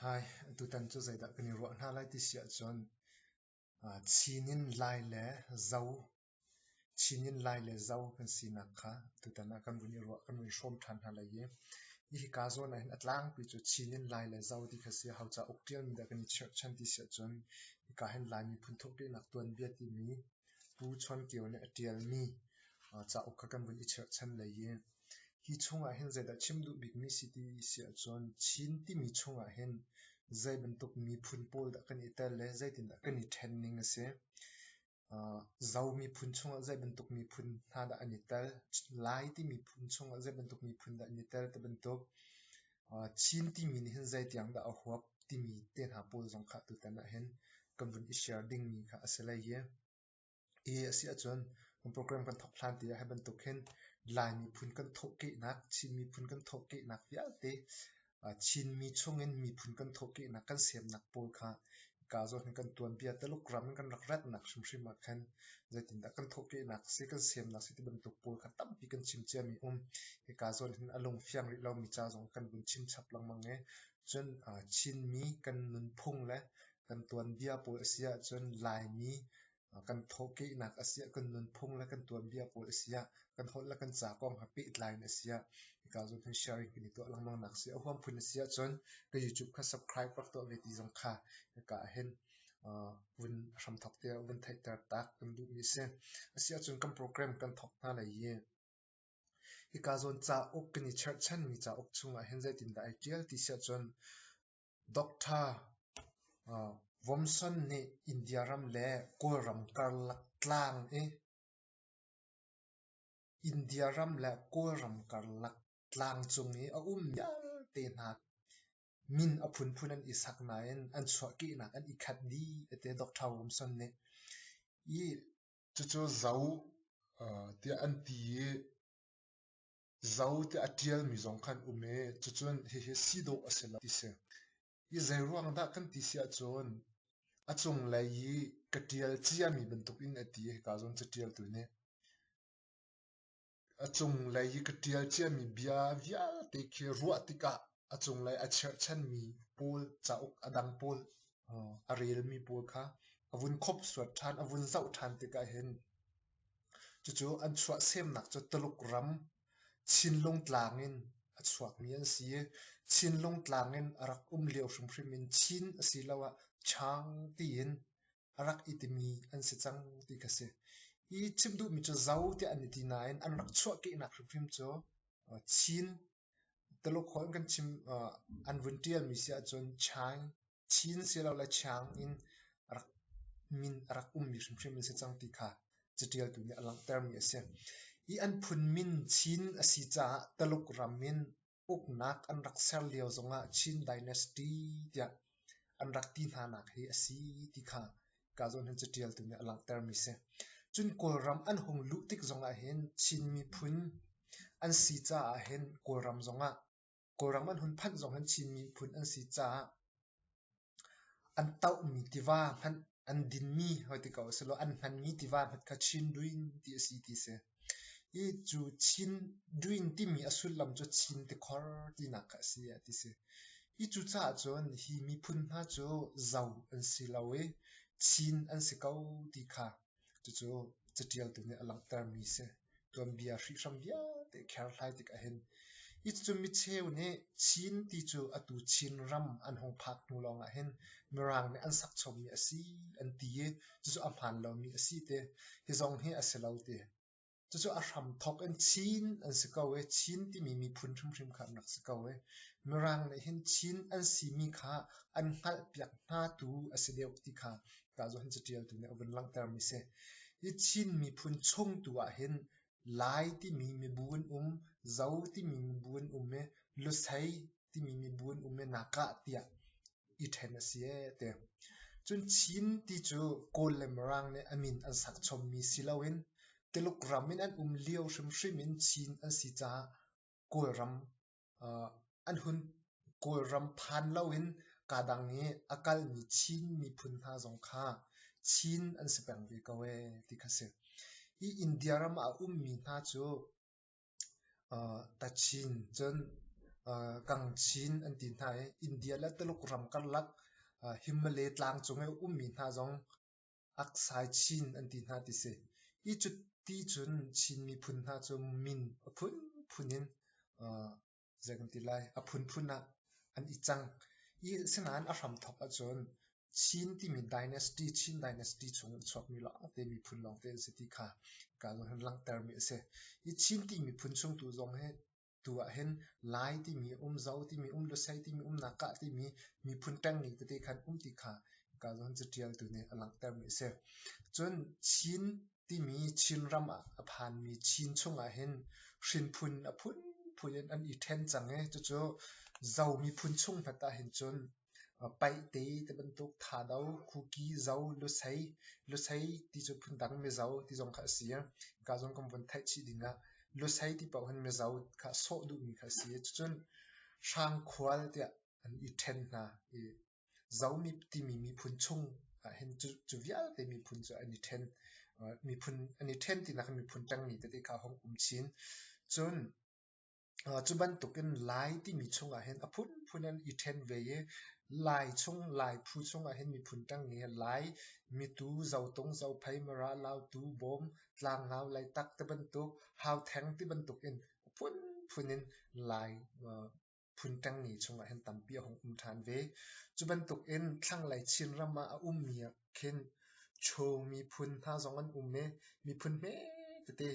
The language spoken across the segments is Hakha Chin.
Hai, tutan cu zeidah kan i ruah hna lai ti si ahcun Chin in Lai le Zo, Chin in Lai le Zo kan sinak kha tutan ah kan vun i ruah, kan vun i hrawm ṭhan hna lai i hika zawn ahhin a tlangpi cu Chin in Lai le Zo ti kha si. Ho cauk ṭialmi dah kan i cherhchan ti si ahcun hika hin Lai miphun thawhkehnak tuanbia timi Pu Chawn Kio nih a ṭialmi cauk kha kan vun i cherhchan lei i hi chungah hin zeidah chim duh bikmi si ti si ahcun Chin timi chungah hin zei bantuk miphun pawl dah kan i tel le zeitindah kan i ṭhen ning a si. Zo miphun chungah zei bantuk miphun hna dah an i tel, Lai ti miphun chungah zei bantuk miphun dah an i tel ti bantuk, Chin timi nih hin zeitiang dah a huap timi te hna pawl zong kha tutan ah hin kan vun i share dingmi kha a si lai i hi a si ahcun kan program kan thawk hlan te ah hi bantuk hin Lai miphun kan thawhkehnak, Chin miphun kan thawhkehnak vialte Chinmi chungin miphun kan thawhkehnak kan semnak pawl kha hika zawn hin kan tuanbia Taluk ram in kan rak ratnak hrimhrim ah khan zeitindah kan thawhkehnak si kan semnak si ti bantuk pawl kha tampi kan chim ciami um. Hika zawn hin a lung fiang rih lomi ca zong kan vun chim chap lengmang i cun Chinmi kan nunphung le kan tuanbia pawl a si ahcun Laimi kan thawhkehnak a si ah, kan nunphung le kan tuanbia pawl a si ah, kan holh le kan ca kong he pehtlai in a si ah, hika zawn hin sharing kan i tuah lengmang nak si. A huam phun a si ahcun ka YouTube kha subscribe rak tuah ve ti zong kha hika ah hin vun hramthok te ah vun theihter tak kan duhmi a si. A si ahcun kan program kan thawk hna lai i hika zawn cauk kan i cherhchanmi cauk chungah hin zeitindah ai ṭial ti si ahcun Doctor Vomson nih India ram le Kawlram karlak tlang i India ram le Kawlram karlak tlangcung i a um vialte hna min a phunphun an i sak nain an chuahkehnak an i khat dih a ti Doctor Vomson nih. I Cucu zo tiah an ti i Zo tiah a ṭialmi zong kha an um i cucun hihi si dawh a si lo ti si. Hi zeiruang dah kan ti si ahcun a cunglei i ka ṭial ciami bantukin a ti hika zawn caṭialtu nih. A cunglei i ka ṭial ciami bia vialte khi ruah tikah a cunglei a cherhchanmi pawl cauk a dang pawl a relmi pawl kha a vun khopsuat ṭhan, a vun zoh ṭhan tikah hin Cucu an chuahsemnak cu Tuluk ram Chinlung tlang in a chuakmi an si i Chinlung tlang in a rak um lio hrimhrim in Chin asiloah Chang tiin a rak i timi an si cang ti kha si. Hi chim duhmi cu Zo tiah an i ti nain an rak chuahkehnak hrimhrim cu Chin Tuluk holh in kan chim an vun ṭialmi si ahcun Chang Chin silole Chiang in rak min a rak ummi hrimhrim an si cang ti kha caṭialtu nih a langhtermi a si. Hi an phun min Chin a si caah Taluk ram in uknak an rak ser lio zongah Chin Dynasty tiah an rak ti hnanak hi a si ti kha ka zawn hin caṭialtu nih a langhtermi a si. Cun Kawlram an hung luh tik zongah hin Chin miphun an si caah hin Kawlram zongah Kawlram an hun phanh zong hin Chin miphun an si caah an tohmi tiva hmanh an dinmi hoi ti ko sehlaw an hmanmi tiva hmanh kha Chinduin ti a si ti a si. Hi cu Chinduin timi a sullam cu Chin tikhor tinak kha a si ti si. Hi cucaah cun hi miphun hna cu Zo an si lo i Chin an si ko ti kha Cucu caṭialtu nih a langhtermi a si. Tuanbia hrihhram vialte kherhlai tik ahhin hi cucu micheu nih Chin ti cu atu Chinram an hung phak hnu lawngah hin Mirang nih an sak chommi a si an ti i cucu a hmaan lomi a si ti. Hi zong hi a si lo ti. Cucu a hramthawk in Chin an si ko i Chin timi miphun hrimhrim kha an rak si ko i Mirang nih hin Chin an simi kha an hngalhpiak hna tu a si deuh ti kha ka zawn caṭialtu nih a vun langhtermi si. Hi Chin miphun chung tu ah hin Lai timi mibu an um, Zo timi mibu an um i Lusei timi mibu an um i Nakah tiah i ṭhen a si ee ti. Cun Chin ti cu Kawl le Mirang nih a min an sak chommi si loin Tuluk ram in an um lio hrimhrim in Chin an si caah Kawlram an hun Kawlram phan loin kaa dang i a kalmi Chin miphun hna zong kha Chin an si peng ve ko ee ti kha si. Hi India ram ah a ummi hna cu Tachin cun. Kangchin an ti hna i India le Tuluk ram karlak Himalay tlang cung i a ummi hna zong Aksai Chin an ti hna ti si. Hi cuti cun Chin miphun hna cu min a phunphun in zei kan ti lai, a phunphun ah an i cang. I asinain a hramthawk ahcun Chin timi dynasty, Chin dynasty chung in a chuakmi lawngte miphun lawngte an si ti kha hika zawn hin langhtermi a si. Hi Chin ti miphun chung tu zong hi tu ah hin Lai timi um, Zo timi um, Lusei timi um, Nakah timi miphun ṭengnge tete khan um ti kha hika zawn caṭialtu nih a langhtermi a si. Cun Chin timi Chinram ah a phanmi Chin chungah hin hrinphun a phunphun in an i ṭhen cang i cucu Zo miphun chung hmanh ah hin cun Paihte ti bantuk Thado, Kuki, Zo, Lusei, Lusei ti cu phundang Mizo ti zong kha a si. Hika zawn kan vun theih chih ding ah Lusei ti paoh hin Mizo kha sawh duhmi kha a si. Cucun Hrangkhual tiah an i ṭhen hna i Zomi timi miphun chung ahhin cu vialte miphun cu an i ṭhen. Miphun an i ṭhen tinak in miphun ṭengnge tete kha a hung um chin. Cun Cu bantukin Lai timi chungah hin a phunphun an i ṭhen ve i Lai chung, Lai phu chungah hin miphun ṭengnge Lai, Mitu, Zotung, Zophei, Mara, Lautu, Bawm, Tlangngau, Leitak tibantuk, Hautheng tibantuk in a phunphun in Lai phun ṭengnge chungah hin tampi a hung um ṭhan ve. Cu bantukin thlanglei Chinram ah a ummi ah khin Cho miphun hna zong an um i miphun hme tete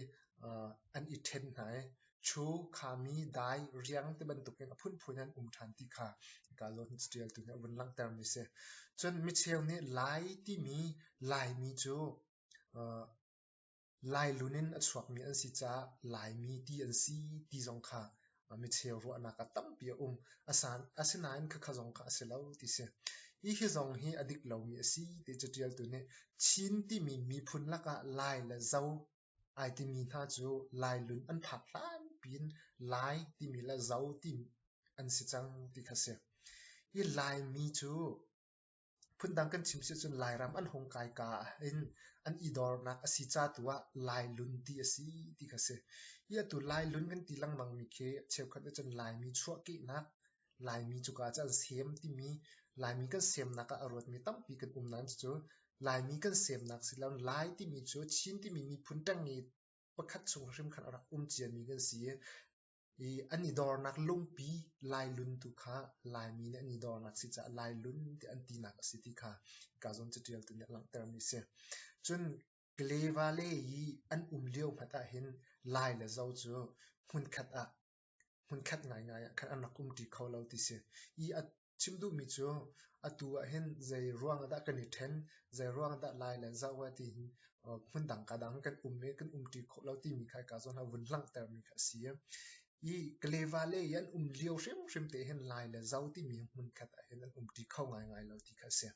an i ṭhen hna i Chu, Khami, Dai, Riang ti bantukin a phunphun an um ṭhan ti kha hika zawn caṭialtu nih a vun langhtermi a si. Cun micheu nih Lai timi Laimi cu Lailun in a chuakmi an si caah Laimi ti an si ti zong kha micheu ruahnak ah tampi a um. Asinain khakha zong kha a si lo ti si. Hi zong hi a dik lomi a si ti caṭialtu nih Chin timi miphun lakah Lai le Zo ai timi hna cu Lailun an phak hlan piin Lai timi le Zo ti an si cang ti kha si. Hi Laimi cu phundang kan chim si cun Lairam an hung kai ka in an i dornak a si ca tu ah Lailun ti a si ti kha si. Hi atu Lailun kan ti lengmang mi khi cheukhat nih cun Laimi chuahkehnak, Laimi cuka ah an sem timi Laimi kan semnak ah a ruatmi tampi kan um nain cucu Laimi kan semnak si lo. Lai timi cu Chin timi miphun ṭengnge pakhat chung hrim khan a rak um ciami kan si i an i dornak lungpi Lailun tu kha Laimi nih an i dornak si caah Lailun tiah an tinak a si ti kha hika zawn caṭialtu nih a langhtermi a si. Cun Kaleva le i an um lio hmanh ahhin Lai le Zo cu hmunkhat ah hmunkhat ngaingai ah khan an rak umṭi kho lo ti si. I a chim duhmi cu atu ah hin zei ruang ah dah kan i ṭhen, zei ruang ah dah Lai le Zo ah ti hin hmundang ka dang kan um i kan umṭi khawh lo timi kha hika zawn ah vun langhtermi kha a si. I Kaleva le i an um lio hrimhrim te hin Lai le Zo timi hmunkhat ah hin an umṭi kho ngaingai lo ti kha a si.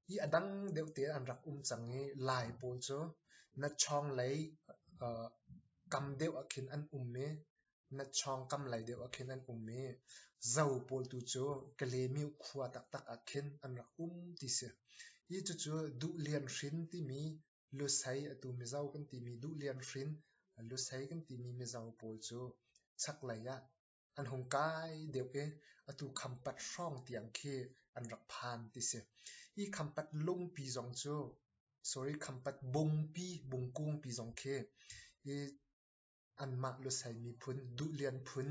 Hi a dang deuh te an rak um cang i Lai pawl cu Natchawng lei kam deuh ah khin an um i Natchawng kam lei deuh ah khin an um i Zo pawl tu cu Kalemiu khua taktak ah khin an rak um ti si. Hi cucu Duhlian hrin timi Lusei atu Mizo kan timi Duhlian hrin Lusei kan timi Mizo pawl cu chaklei ah an hung kai deuh i atu Khampat hrawng tiang khi an rak phan ti si. Hi Khampat lungpi zong cu sorry Khampat bungpi bungkungpi zong khi hi anmah Lusei miphun Duhlian phun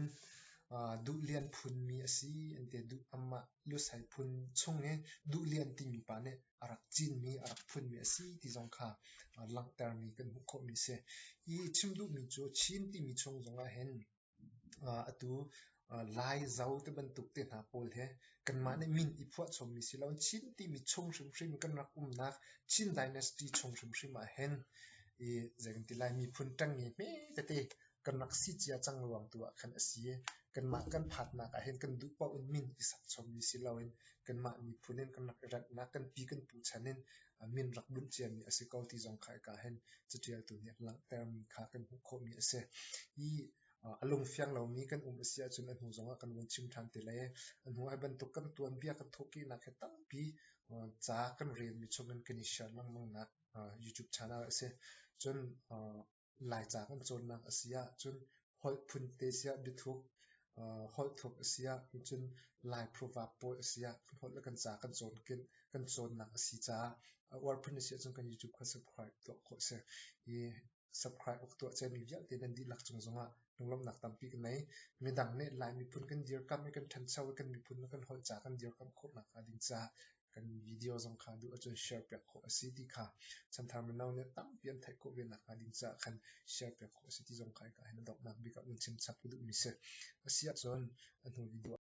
Duhlian phunmi a si an ti. Anmah Lusei phun chung i Duhlian timi pa nih a rak cinmi a rak phunmi a si ti zong kha langhtermi kan hmuh khawhmi a si. Hi chim duhmi cu Chin timi chung zong ah hin atu Lai Zo ti bantuk te hna pawl hi kanmah nih min i phuahchommi si loin Chin timi chung hrimhrim kan rak umnak Chin Dynasty chung hrimhrim ah hin i zei kan ti lai miphun ṭengnge hme tete kan rak si cia cang ruang tu ah khan a si i kanmah kan phatnak ah hin kan duh paoh in min i sak chommi si loin kanmah miphun in kan rak i renhnak kan pi kan pu chan in min rak bunh ciami a si ko ti zong kha hika hin caṭialtu nih a langhtermi kha kan hmuh khawhmi a si. Hi a lungfiang lomi kan um a si ahcun a hnu zongah kan vun chim ṭhan te lai. A hnu hi bantuk kan tuanbia kan thawhkehnak hi tampi ca kan relmi chungin kan i share lengmangnak YouTube channel a si. Cun Laica kan cawnnak a si ahcun holh phun te siah biathuk. Holh thuk a si ah cun Lai proverb pawl a si ah kan holh le kan ca kan cawn kan cawnnak a si caah uar phun a si ahcun kan YouTube kha subscribe tuah khawh a si. Hi subscribe awk tuah ciami vialte nan dihlak cung zongah lunglawmhnak tampi ka nei. Midang nih Lai miphun kan dirkamh i kan ṭhancho i kan miphun le kan holh ca kan dirkamh khawh nakhnga ding caah kan video zong kha duh ahcun share piak khawh a si ti kha chanthar mino nih tampi an theih khawh ve nakhnga ding caah khan share piak khawh a si ti zong kha hika hin a donghnak bik ah vun chim chap ka duhmi si. A si ahcun a hnu video.